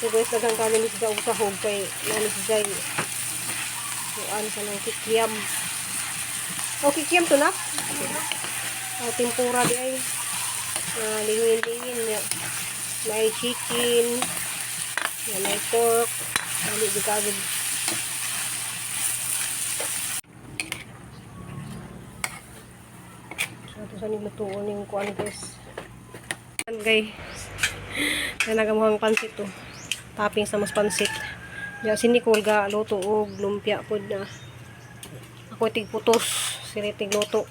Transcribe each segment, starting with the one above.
So guys, daghang kami ni siya og sahog kay nani si Jai. Kuan sa nang kikiam. O kikiam to na? O tempura di ay. Lingin-lingin niya. May chicken, ya, may pork, dali di kagod. So ito sa nilutuon yung kuan, guys. Kuan guys. Nagamuhang pansit to. Topping sa mas pansit. Ya, si Nicole ga luto og lumpia pod na. Ako tig putos, sila tig luto.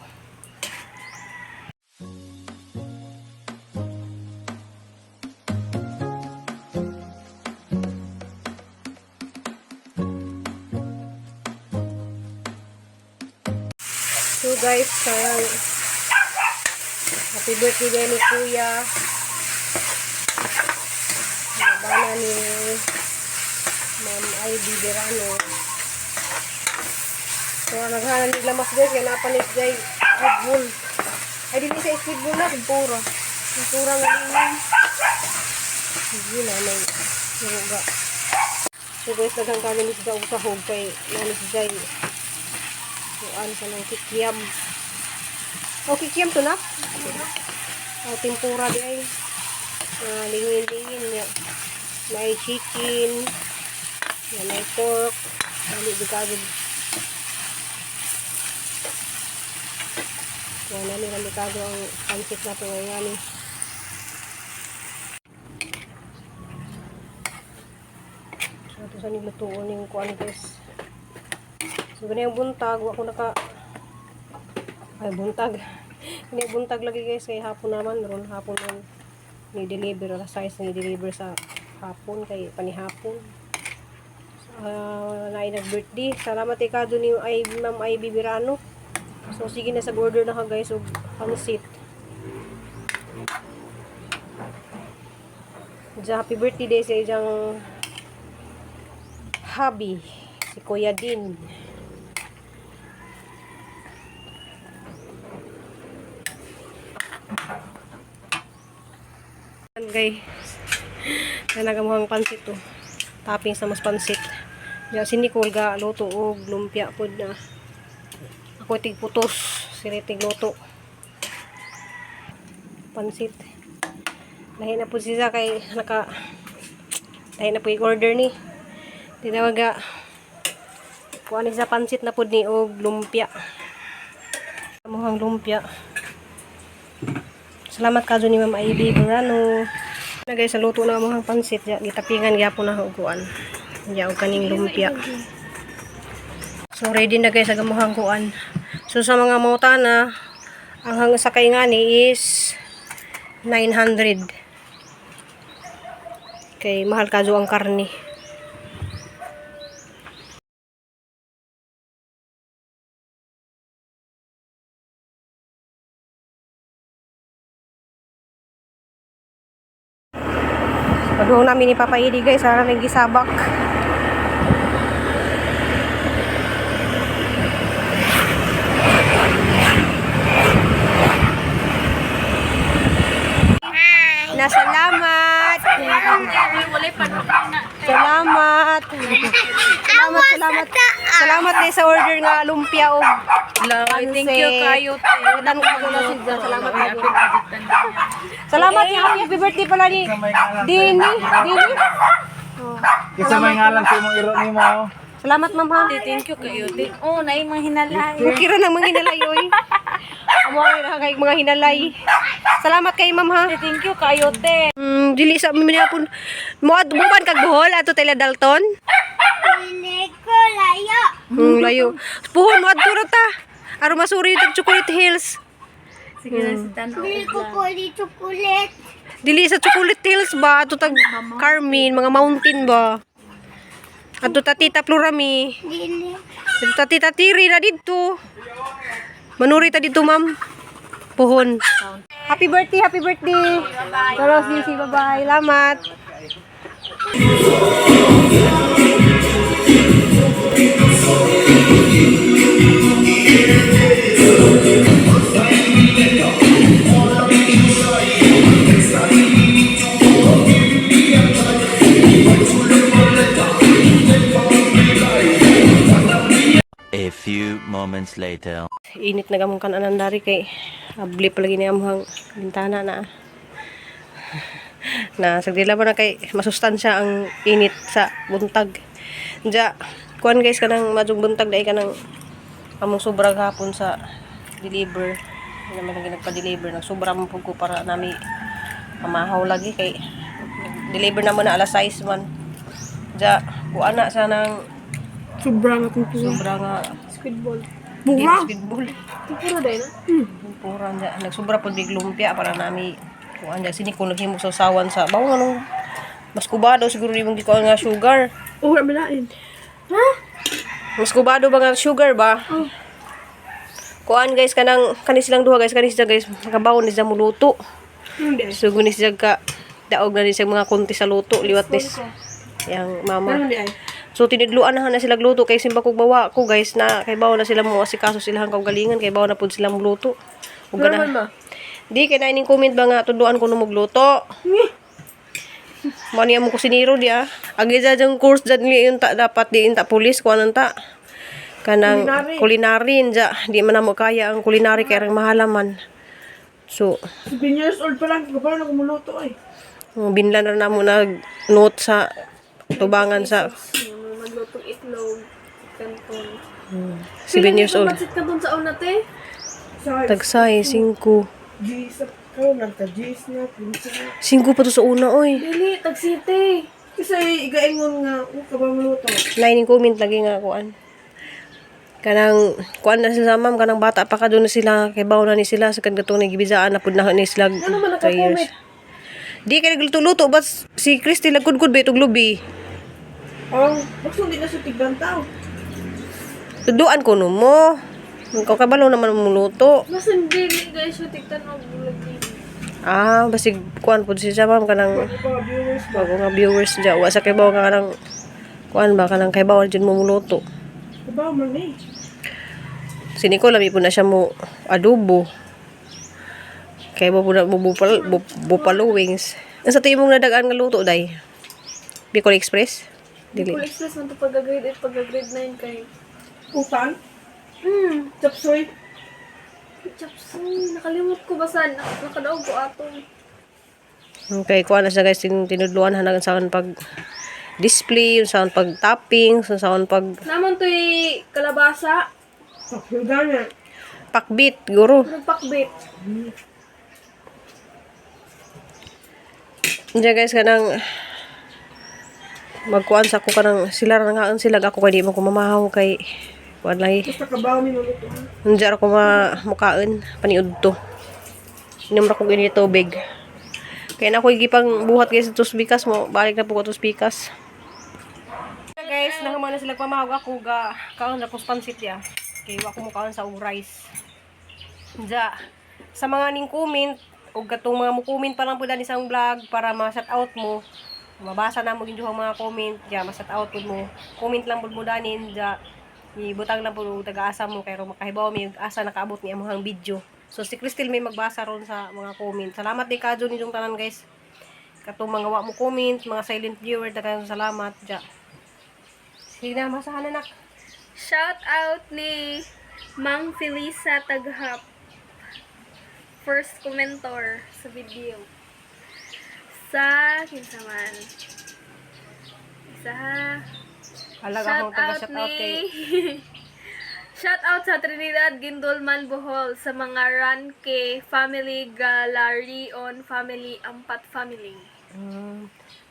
So guys, sayang happy birthday din ni Kuya. Bana ni Ma'am Ivy Verano. So, naghanan ni lamas guys, kaya napanis guys, squid bull. Ay, dili sa squid bull na, tempura. Tempura nga lingin. Sige na, may suga. So guys, daghang kami ni siya og sahog kay nani si Jai. Kuan sa nang kikiam. O, kikiam to na? O, tempura di ay. Lingin-lingin niya. May chicken, ya, may pork, dali di kagod. Kaya nani kami kago ang pansit na ito ngayon. So, ito sa nilutuon yung kuan guys. So, ganyan yung buntag. Wa ko naka... Ay, buntag. Ganyan yung buntag lagi guys. Kay hapon naman. Ron hapon man ni-deliver. Alas 6 ni-deliver sa hapon. Kay panihapon. Na nag-birthday. Salamat kay ni ay Ma'am Ivy Birano. So, sige na sa order na ka guys og pansit. Diyan, happy birthday day sa iyang hubby, si Kuya Din. Yan, guys. Nagamuhang pansit to. Topping sa mas pansit. Ya, si Nicole ga luto og lumpia pod na. Ako tig putos, sila tig luto. Pansit. Lahi na po siya kay naka lahi na po yung order ni. Tinawag ga kuan sa pansit na pod ni og lumpia. Muhang lumpia. Salamat kajo ni Ma'am Ivy Burano. Na guys, sa luto na muhang pansit, ya, gitapingan gyapon na og kuan. Ya og kaning lumpia. So ready na guys ang muhang kuan. So sa mga mangutana, ang hang sakay nga ni is 900. Kay mahal kajo ang karne. Pagduong namin ni Papa Idi guys, ara nang gisabak. Na salamat. Salamat. Salamat, salamat. Salamat din sa order nga lumpia og Lay, thank you kayo, te. Tan ko na siya. Salamat kayo. Salamat nga happy birthday pala ni Dini. Dini. Kinsa may ngalan sa imong iro nimo? Salamat, ma'am, ha. Thank you kayo, te. Oh, naay mga hinalay. Okay ra nang mga hinalay oy. Amo ang kay mga hinalay. Salamat kay ma'am ha. Thank you kayo, te. Dili sa minapon. Mo buban kag Bohol ato Tela Dalton. Dili ko layo. Layo. Puhon mo adto ra ta. Aron masuri tag Chocolate Hills. Sige na si Tano. Dili ko kuli chocolate. Dili sa Chocolate Hills ba ato tag Carmen, mga mountain ba. Ato ta Tita Florami. Dili. Ato ta Tita Tiri na didto. Manuri ta didto, ma'am. Puhon. Happy birthday, happy birthday. Pero sisi, bye-bye. Salamat. moments later. Init na gamong kananan dari kay abli palagi ni among bintana na. Na sagdila ba na kay masustansya ang init sa buntag. Diya, kuan guys, kanang madyong buntag dai kanang among sobra gahapon sa deliver. Hindi naman lagi nagpa-deliver. Nagsobra man pud ko para nami pamahaw lagi kay deliver na mo na alas 6 man. Diya, kuan na sa nang Sobra nga kung puso. sobra nga Squid ball. Bunga. Squid ball. Puro dahil na. Pura niya. Nagsubra po big lumpia para nami kuan niya. Sini ko naghimo sa usawan sa bawang anong mas kubado siguro yung gikuan nga sugar. Oh, wala malain. Mas kubado ba nga sugar ba? Oh. Kuan guys, kanang kani silang duha guys, kani siya guys, nakabaw ni siya muluto. Hindi. So guni siya ka daog na ni siya mga konti sa luto liwat nis yang mama. Ano di ay? So tinidluan na na sila gluto kay simba kog bawa ko guys na kay bawa na sila mo asikaso silang kaugalingan kay bawa na pud sila muluto. Ug Normal gana. ma. Di kay na ining comment ba nga tudluan ko no magluto. Mao niya mo kusinero di ah. Agi dyan yung course dyan ni yung ta dapat di inta pulis kuan ta. Kanang Culinary. culinary dya. Di man na mo kaya ang culinary kay rang mahalaman. So, 7 years old pa lang, kapag na kumuluto ay. binlan ra na mo nag note sa tubangan sa Maglutong itlog, kanton. 7 years old. Pansit kanton sa una, te? Sa Tagsay, 5. G sa karon nagta G na pinsa. 5 pa to sa una, oy. Dili, tag city. Kasi igaingon nga wa ka ba muluto. Nine comment lagi nga kuan. Kanang kuan na sila ma'am, kanang bata pa ka doon na sila, kay bawo na ni sila sa kadtong nagibisaan na pud na ni sila. Ano man 3 years. nakakomment? Di kay nagluto-luto but si Christy lagkudkod ba itong lubi. Oh, bakso hindi na sa tigdan tao. Tuduan ko no mo. Ikaw kabalo naman muluto. Mas hindi, guys, yung tigtan og bulag din. Ah, basig kuan pud siya ma'am kanang Mga viewers bago nga viewers dya. Wa sa kay bawo nga kanang kuan ba kanang kay bawo jud mo muluto. ba man eh. Si Nicole, lami po na siya mo adobo. Kaya mo po na mo bupalo wings. Ang sa tingin mong nadagaan nga luto, day? Bicol Express? Dili. Full express man to pagka-grade 8, pagka-grade 9 kay. Utang? Chapsoy. Chapsoy, nakalimot ko basta nakadaog ko ato. Okay, kuha na siya guys, tinudluan hanagan sa pag display, yung sa pag topping, sa pag Naman to'y kalabasa, Chapsoy gana. pakbit, guro. nagpakbit. Diyan guys, kanang magkuan sa ako kanang sila ra nga sila ako kay di mo ko mamahaw kay kuan lang eh. Basta ka ba mi muluto. Nandiyan ako ma mukaon, paniud to. Inom ra ko gini tubig. Kaya na ako gipang buhat guys sa tuspikas mo, balik na po ko tuspikas. Guys, nahuman na sila pamahog ako ga kaon na ko pansit ya. Kay wa ko mukaon sa og rice. Diya, sa mga ning comment og katong mga mo-comment pa lang po dani sa akong vlog para ma-shout out mo. Mabasa na mo gyud ang mga comment, diya ma-shout out pud mo. Comment lang pud mo danin, diya ibutang lang pud og taga-asa mo kay ro makahibaw mi og asa nakaabot ni among video. So si Crystal may magbasa ron sa mga comment. Salamat di kadyo ninyong tanan guys. Katong mga wa mo comment, mga silent viewer, daghang salamat diya. Sige na, masahan na nak. Shout out ni Mang Felisa Taghap. First commenter sa video. Sa kinsa man. Isa ha. Alag Shout akong taga out shout out ni kay Shout out sa Trinidad Gindulman Bohol sa mga Ranke Family Galarion Family Ampat Family.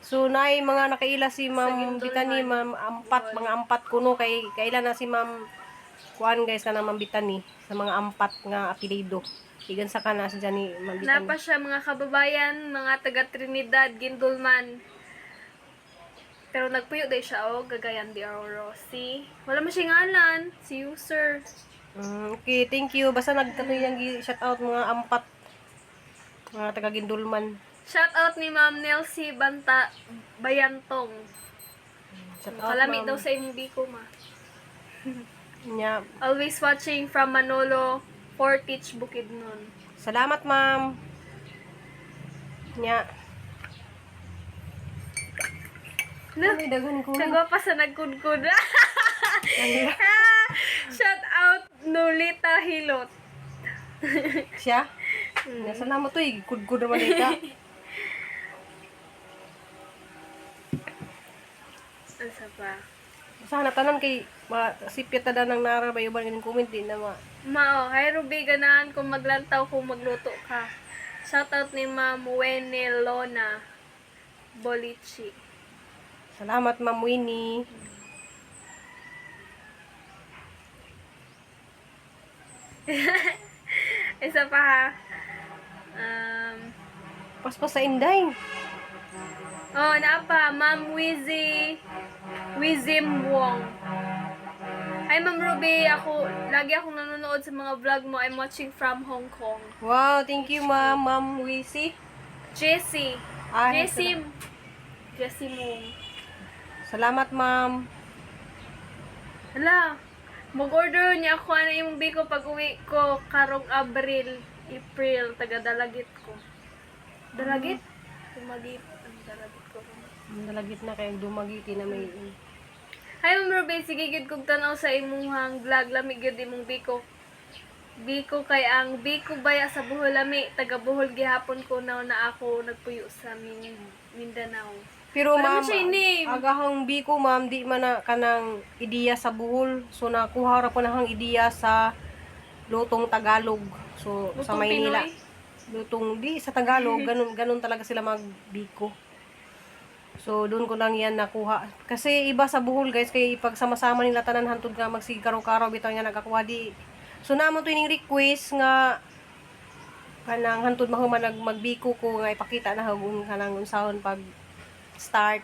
So nay mga nakaila si Ma'am Sa Bitani, Gindulman. Ma'am Ampat, mga ampat kuno kay kaila na si Ma'am kuan guys kana Ma'am Bitani sa mga ampat nga apelyido. Igan sa kana si Jani Ma'am Bitani. Napa siya mga kababayan, mga taga Trinidad, Gindulman. Pero nagpuyo day siya o Cagayan de Oro. Si, wala man siya ngalan, si user. Okay, thank you. Basta nagkatuloy yang shout out mga ampat mga taga Gindulman. Shout out ni Ma'am Nelsie Banta Bayantong. Shout out Kalami ma'am. daw sa imong biko ma. Nya. Always watching from Manolo, Fortich, Bukidnon. Salamat ma'am. Nya. Na, Ay, daghan ko. kagwapa sa nagkudkud. Shout out Nolita Hilot. Siya? Nasa namo to eh. Good-good naman ika. Asa pa? Sana tanan kay masipyat na ng nara ba yung ganing comment din na ma. Mao, hi Ruby, ganahan kung maglantaw kung magluto ka. Shoutout ni Ma'am Wene Lona Bolichi. Salamat, Ma'am Winnie. Isa pa ha. Paspas sa Inday. Oh, naa pa, Ma'am Wizzy, Wizim Wong. Hi Ma'am Ruby, ako, lagi akong nanonood sa mga vlog mo. I'm watching from Hong Kong. Wow, thank you, Ma'am. Ma'am Wisi. Jessie. Ah, Jessie. Jessie Wong. Salamat, Ma'am. Hala, mag-order niya ako ano yung biko pag uwi ko karong Abril, April, taga Dalagit ko. Dalagit? Dumagit. Ang Dalagit ko. Nalagit na kayo dumagiti na may. Hi Ma'am Ruby, sige gid kog tan-aw sa imuhang vlog, lami gyud imong biko. Biko kay ang biko baya sa Bohol lami, taga Bohol gihapon ko na na ako nagpuyo sa Mindanao. Pero Wala ma'am, man siya name. agahang biko ma'am, di man na kanang ideya sa Bohol. So nakuha ra po na hang ideya sa lutong Tagalog. So sa Lutong Maynila. Pinoy? Lutong di sa Tagalog, ganun ganun talaga sila magbiko. So doon ko lang yan nakuha. Kasi iba sa Bohol guys, kay ipagsama-sama nila tanan hantod nga magsigkaraw-karaw bitaw nga nagakuha di. So namo to ining request nga kanang hantod mahuman nag magbiko ko nga ipakita na hagun kanang unsahon pag start.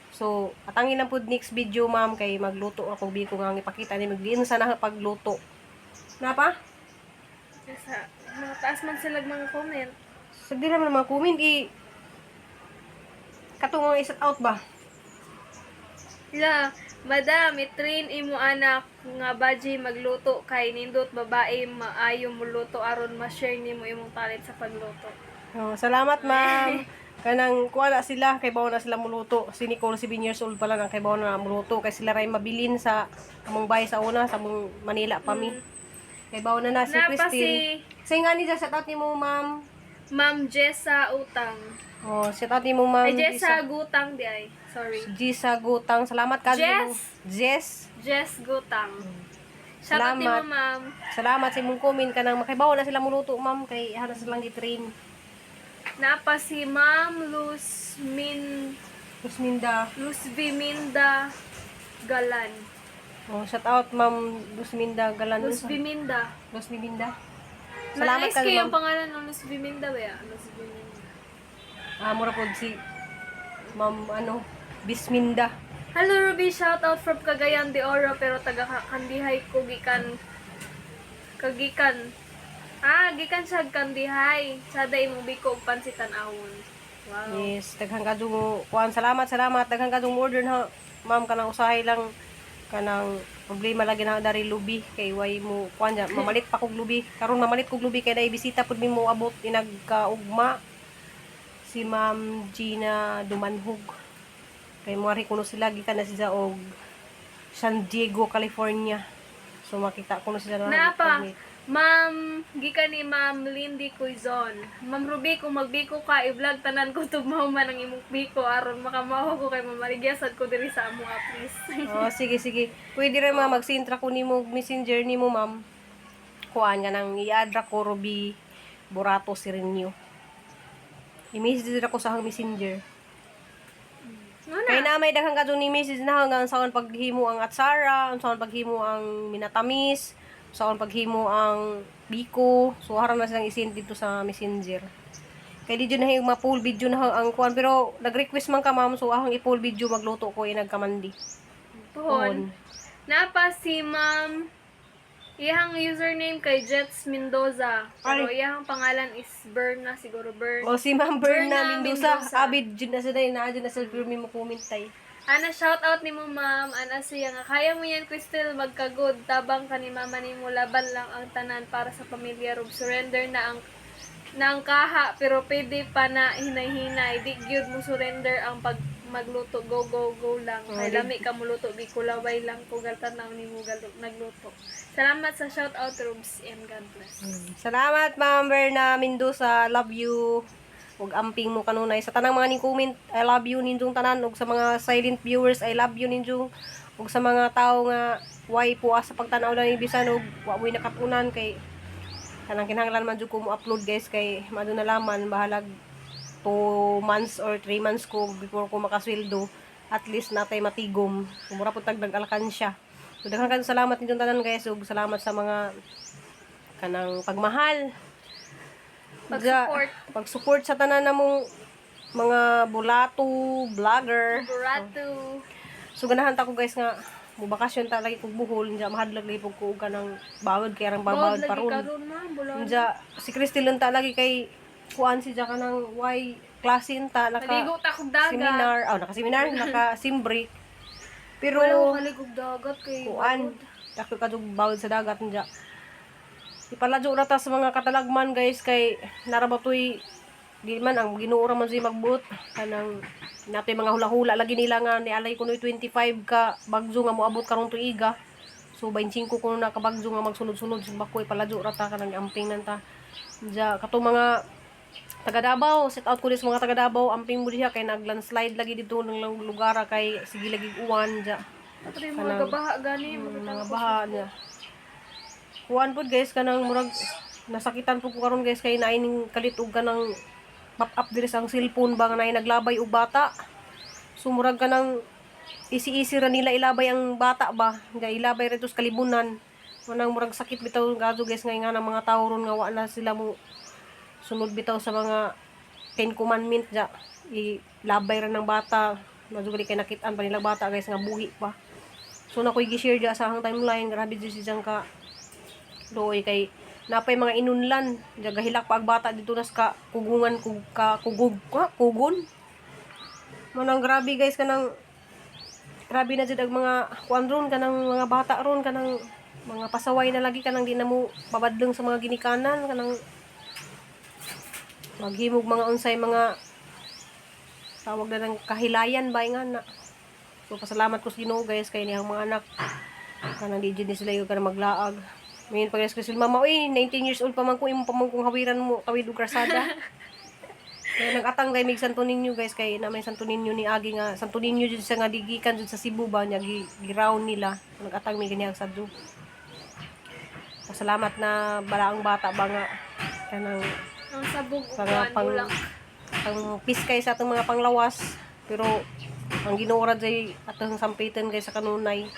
So, atangin lang pud next video ma'am kay magluto ako biko nga ang ipakita ni magdiin sa na pagluto. Na pa? Sa mga taas man sila mga comment. Sa di naman mga comment i katong nga out ba? La, madam, i-train imo anak nga baji magluto kay nindot babae maayo muluto aron ma-share nimo imong talent sa pagluto. Oh, salamat ma'am. Kanang kuha na sila kay bawo na sila muluto. Si Nicole 7 years old pa lang ang kay bawo na muluto kay sila ray mabilin sa among bahay sa una sa among Manila pa mi. Kay bawo na na si Napa si Christine. Say nga ni shout out nimo ma'am. Ma'am Jessa Utang. Oh, shout out nimo ma'am. Ay, Jessa Gutang di ay. Sorry. Gisa Gutang. Salamat ka. Jess! Jess. Jess Gutang. Shout out nimo, Salamat. ma'am. Salamat sa imong comment kanang makibaw na sila muluto ma'am kay hana silang gi-train. Napa si Ma'am Luz Min Luzminda. Luz Viminda Galan. Oh, shout out ma'am Luzminda Galan. Luz Viminda. Luz Viminda. Salamat Nice ka kayo ma'am. ang pangalan ng Luz Viminda ba ya? Luz Viminda. Ah, mura pod si Ma'am ano, Bisminda. Hello Ruby, shout out from Cagayan de Oro pero taga Kandihay ko gikan kagikan. Ah, gikan siya Kandihay. Sada imong biko og pansitan awon. Wow. Yes, daghang kadung kuan salamat salamat daghang kadung order na ma'am kanang usahay lang kanang problema lagi na dari lubi kay way mo kuan ja mamalit pa kog lubi karon mamalit kog lubi kay dai bisita pud mi mo abot inagkaugma si Ma'am Gina Dumanhog kay moari kuno sila gikan na sila og San Diego, California. So makita kuno sila na Napa, Ma'am, gikan ni Ma'am Lindy Quizon. Ma'am Ruby, kung magbiko ka, i-vlog tanan ko tugmaw man ang imong biko aron makamaho ko kay mamaligya sad ko diri sa amo please. Oh, sige, sige. Pwede rin ma'am, magsintra ko nimo messenger nimo ma'am. Kuan nga nang i-add ra ko Ruby Borato Sirenyo. I-message ra ko sa hang messenger. Ano Kay na may daghang kadto ni message na hanggang saon paghimo ang atsara, ang saon paghimo ang minatamis, saon paghimo ang biko. So haram na silang isend dito sa messenger. Kay di jud na yung ma-full video na ang kuan pero nag-request man ka ma'am so ahang i-full video magluto ko inagkamandi. Pohon. Napa si Ma'am Iyang username kay Jets Mendoza. Pero iyang pangalan is Berna siguro Bern. O si Ma'am Berna Berna Mendoza, Mendoza. abid jud na sila na jud na sila pirmi mo comment tay. Ana shout out nimo ma'am, ana siya nga kaya mo yan Crystal magkagod tabang ka ni mama nimo laban lang ang tanan para sa pamilya Rob surrender na ang kaha pero pwede pa na hinay-hinay di gyud mo surrender ang pag magluto. Go, go, go lang. Oh, Kay lami ka muluto, biko laway lang ko gal tanaw nimo nagluto. Salamat sa shout out, Rubes, and God bless. Salamat, Ma'am Berna Mendoza. Love you. Ug amping mo kanunay sa tanang mga ning comment, I love you ninjong tanan, ug sa mga silent viewers, I love you ninjong, ug sa mga tao nga way puas sa pagtan-aw lang ni bisan ug wa mo'y nakatunan kay kanang kinahanglan man jud ko mo upload, guys, kay mado na laman bahalag 2 months or 3 months ko before ko makasweldo, at least natay matigom, mura po tag nag-alkansya. So daghan kaayo salamat ninyong tanan, guys, ug salamat sa mga kanang pagmahal. Pag-support. Pag-support sa tanan namong mga bulato vlogger. Buratu. So ganahan ta ko, guys, nga mubakasyon ta lagi kog Bohol, nya mahadlok lagi pug ko og kanang bawod kay arang Bawod babawod lagi pa ron. karon, ma'am. Bulan. Nya si Cristel ta lagi kay kuan si ja kanang why klase ta naka Naligo ta kog dagat. seminar, oh, naka seminar, naka sim break. Pero Wala ko kaligog dagat kay kuan, dako kadug bawod sa dagat nya. Ipaladyo ra ta sa mga katalagman, guys, kay narabatoy di man ang Ginoo ra man siya magbuot kanang natoy mga hula-hula lagi nila nga nialay kuno 25 ka bagyo nga moabot karong tuiga. So 25 kuno na ka bagyo nga magsunod-sunod sa bako, ipaladyo ra ta kanang amping nan ta. Diya katong mga taga Davao, set out ko dis mga taga Davao, amping mo diha kay naglandslide lagi dito ng lugar kay sige lagi uwan diya. Ato yung mga gabaha gani, makita Mga ko. baha niya. Kuan pod, guys, kanang murag nasakitan po ko karon, guys, kay naining kalit og kanang pop up diri sa ang cellphone ba nga naay naglabay og bata. So murag kanang easy-easy ra nila ilabay ang bata ba, nga ilabay ra sa kalibunan. Manang murag sakit bitaw gadto, guys, nga ng mga tao ron nga wa na sila mo sunod bitaw sa mga Ten Commandment ja. Ilabay ra ng bata. Madugli kay nakitaan pa nila bata, guys, nga buhi pa. So na ko'y gi-share dya sa akong timeline, grabe jud si diyang ka doy kay napay mga inunlan, dya gahilak pa ag bata dito nas ka kugungan kug ka kugug ka kugon. Manang grabe, guys, kanang grabe na jud ang mga kuan ron kanang mga bata ron kanang mga pasaway na lagi kanang di na mo pabadlong sa mga ginikanan kanang maghimog mga unsay mga tawag na ng kahilayan ba nga na. So pasalamat ko sa Ginoo, guys, kay niyang mga anak kanang di jud ni sila yung kanang maglaag. Ngayon pag kasi mama, uy, 19 years old pa man ko, imo pa man kung hawiran mo tawid og krasada. Kaya nag-atang kay mig Santo Niño, guys, kay na may Santo Niño ni agi nga Santo Niño jud sa nga digikan jud sa Cebu ba nya gi, gi-round nila. Nag-atang mi ganiyang sadto. Pasalamat na balaang bata ba nga kanang Ang sabog ug mga kuan pang bulak. Pang piskay sa atong mga panglawas, pero ang Ginoo ra jay atong sampitan, guys, sa kanunay.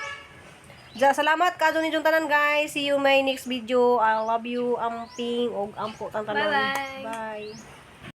Ja, salamat kadto ninyong tanan, guys. See you my next video. I love you. Amping og ampo tang tanan. Bye-bye. Bye.